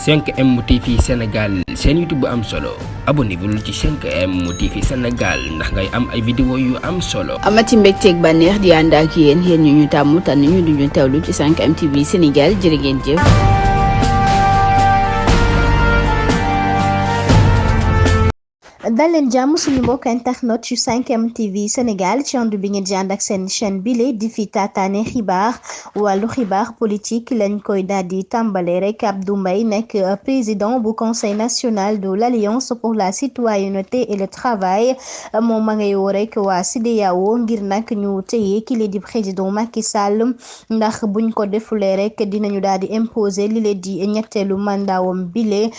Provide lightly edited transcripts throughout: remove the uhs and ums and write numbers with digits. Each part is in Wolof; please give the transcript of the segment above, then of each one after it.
5M TV Sénégal seen YouTube bu am solo abonnez-vous ci 5M TV Sénégal ndax ngay am ay vidéo yu am solo. amati mbégteeg bànneex di ànd ak yéen ñu ñu tàmm tànn ñu duñu teewlu ci 5M TV Sénégal jërë ngeen jëf. dal leen jàmm suñu mbokk internet yu 5M TV Sénégal ci ànd bi ngeen di ànd ak seen chaîne bile di fi taataane xibaar wàllu xibaar politique lañ koy daal di tàmbale rek. Abdou Mbaye nekk président bu conseil national de l'Alliance pour la citoyenneté et le travail moom ma ngay woo rek waa CEDEAO ngir nag ñu téye kile di président Macky Sall ndax buñ ko defulee rek dinañu daal di imposer lile di ñetteelu mandaawam bile.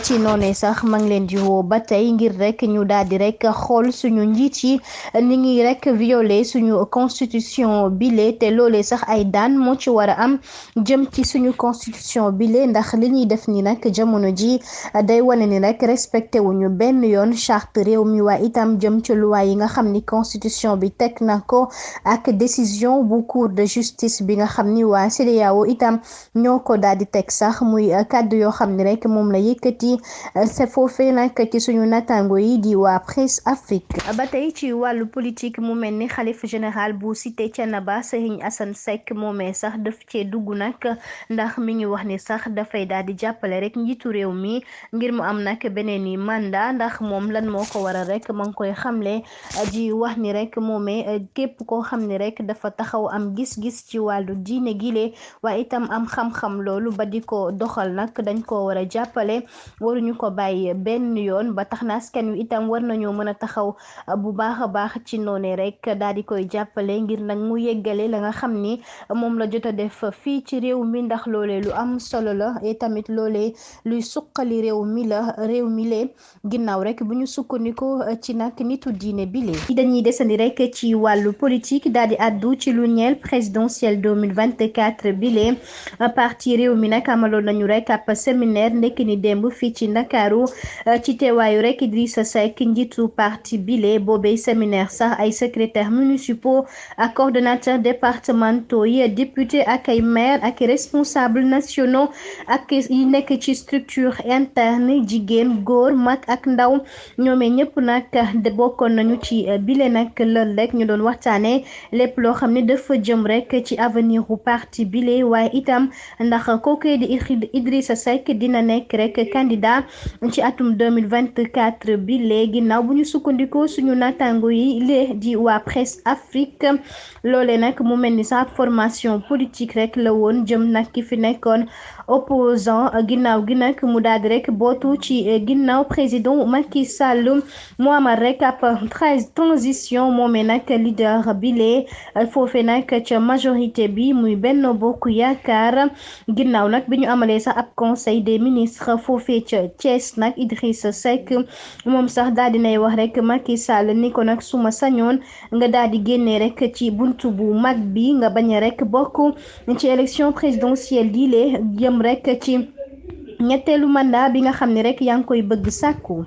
ci noonee sax ma ngi leen di woo ba tey ngir rek ñu daal di rek xool suñu njiit yi ni ngi rek violé suñu constitution bile te loolee sax ay daan moo ci war a am jëm ci suñu constitution bile ndax li ñuy def ni nag jamono ji day wane ni rek respecté wuñu benn yoon charte réew mi waa itam jëm ci loi yi nga xam ni constitution bi teg na ko ak décision bu cour de justice bi nga xam ni waa CEDEAO itam ñoo ko daal di teg sax muy kàddu yoo xam ni rek moom la yëkkati c'est foofee nag ci suñu natango yi di waa Presse Afrique. ba tey ci wàllu politique mu mel ni xalif général bu cité Thiénaba Serigne Assane Seck moomee sax daf cee dugg nag ndax mi ngi wax ni sax dafay daal di jàppale rek njiitu réew mi ngir mu am nag beneen i mandat ndax moom lan moo ko waral rek ma ngi koy xamle di wax ni rek moomee képp koo xam ni rek dafa taxaw am gis-gis ci wàllu diine gile waaye itam am xam-xam loolu ba di ko doxal nag dañ ko war a jàppale waruñu ko bàyyi benn yoon ba tax na askan wi itam war nañoo mën a taxaw bu baax a baax ci noone rek daal di koy jàppale ngir nag mu yeggale la nga xam ni moom la jot a def fii ci réew mi ndax loolee lu am solo la et tamit loolee luy suqali réew mi lee ginnaaw rek bu ñu sukkandiku ci nag nitu diine bi lee dañuy desandi rek ci wàllu politique daal di addu ci lu ñeel présidentielle 2024 bi lee parti réew mi nag amaloon nañu rek ab séminaire ndekki ni démb fii ci Ndakaaru ci teewaayu rek Idrissa Seck njiitu parti bile boobee séminaire sax ay secrétaires municipaux ak coordonnateurs départementaux yi député ak ay maires ak responsables nationaux ak yi nekk ci structure interne jigéen góor mag ak ndaw ñoomee ñëpp nag bokkoon nañu ci bile nag lël rek ñu doon waxtaanee lépp loo xam ne dafa jëm rek ci avenir u parti bile waaye itam ndax kooku di Idrissa Seck dina nekk rek candidat ci atum 2024 bi léegi ginnaaw bu ñu sukkandikoo suñu natango yi lee di waa Presse Afrique loole nag mu mel ni sax formation politique rek la woon jëm nag ki fi nekkoon opposant ginnaaw gi nag mu daal di rek bootu ci ginnaaw président Macky Sall mu amal rek ab transition moomee nag leader bi lee foofee nag ca majorité bi muy Benno Bokk Yaakaar ginnaaw nag bi ñu amalee sax ab conseil des ministres foofee ca Thiès nag Idrissa Seck moom sax daal dinay wax rek Macky Sall ni ko nag suma sañoon nga daal di génnee rek ci buntu bu mag bi nga bañ a rek bokk ci élection présidentielle yi lee jëm rek ci ñetteelu mandat bi nga xam ne rek yaa ngi koy bëgg sàkku